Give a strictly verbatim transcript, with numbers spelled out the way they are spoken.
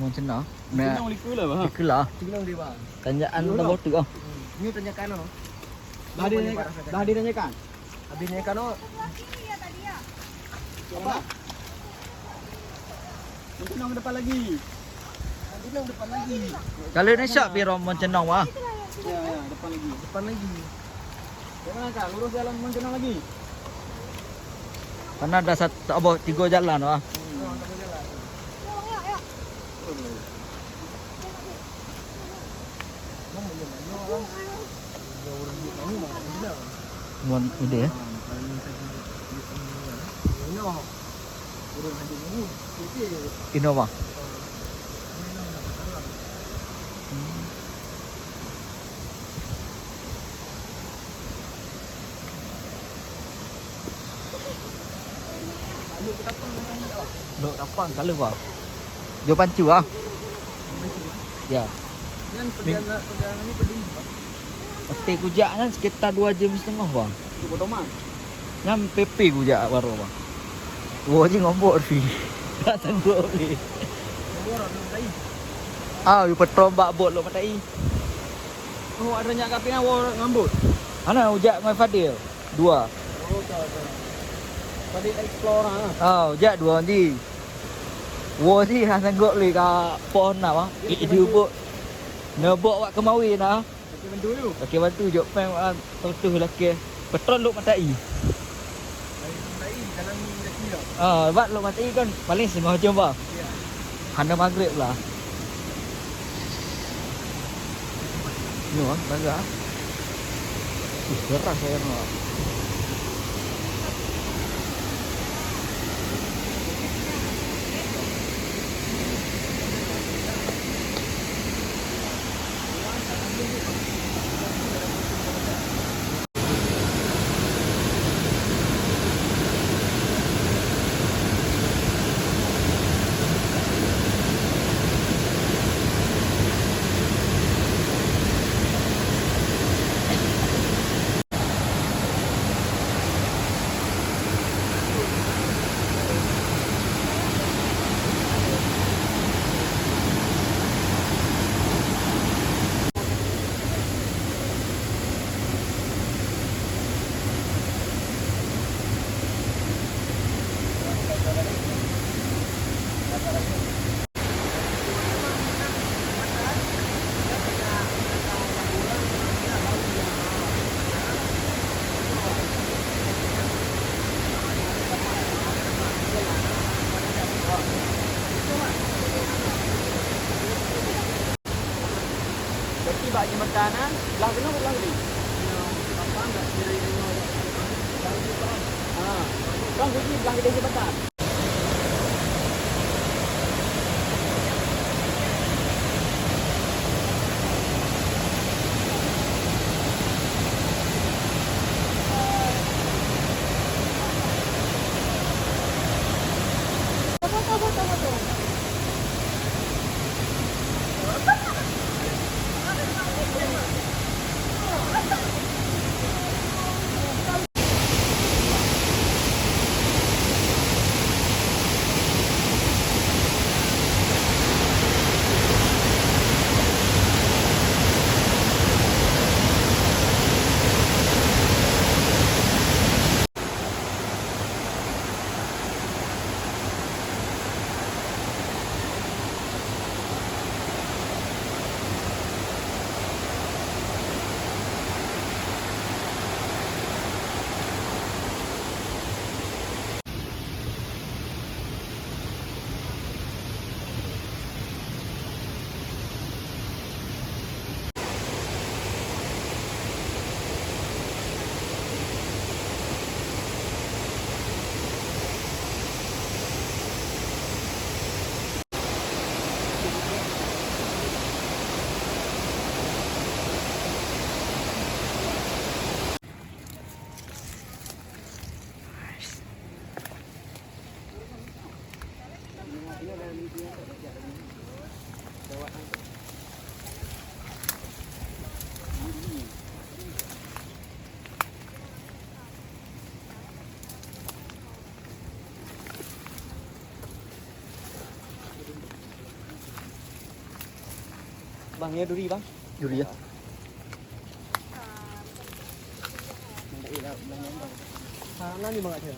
Macam mana? Nak Macam mana likula, bah? Likula. Macam mana dia, bang? Tanjakan Dulu. Tambah tu ah. Hmm. Ni tanjakan tu. Bah dia tanjakan. Bah dia tanjakan. Habis tanjakan tu. Apa? Nanti nong depan lagi. Nanti nong depan lagi. Kalau ni syak piro mon cenong wah? Ya, ya, depan lagi. Depan lagi. Jangan angkat, lurus jalan mon cenong lagi. Karena ada satu, apa, tiga jalan wah. Hmm. Ngon ide ya. Innova. Lok tapang kalau bah. Jo pancu ah. Ya. Nyan perjalanan, perjalanan ni pedih, Pak. Pasti kujak nyan sekitar dua jam setengah, bang. Tu potongan. Nyan P P kujak baru, bang. Wo ji ngombok ri. Tak sanggup ni. Nomor ada tai. Ah, yu petrol bak bot lok matai. Oh, ada nyak kapi wo ngambot. Ana ujak ngon Fadil. Dua. Oh, tak, tak. Tadi explore ah. Ah, ujak dua nanti. Wo ji ha sanggup lé ka pohon na, bang. Ih, di ubuk. Nebok wak kemawi na. Okey, bantu you. Okey, bantu jok peng wak tu tu laki. Petrol lok matai. Dari matai dalam ni kaki dah. Ah, bat lok matai kan paling setengah jam, bang. Ya. Hana maghrib lah. Ni, bang, bangga. Ih, gerah saya nak. Berarti bak jembatan, ah, blah keunoe blah keunoe? Ha. Bang, kunci blah keunoe jembatan. Bang, ya duri, Bang. Duri ya. Ha, na ni, Bang, ada.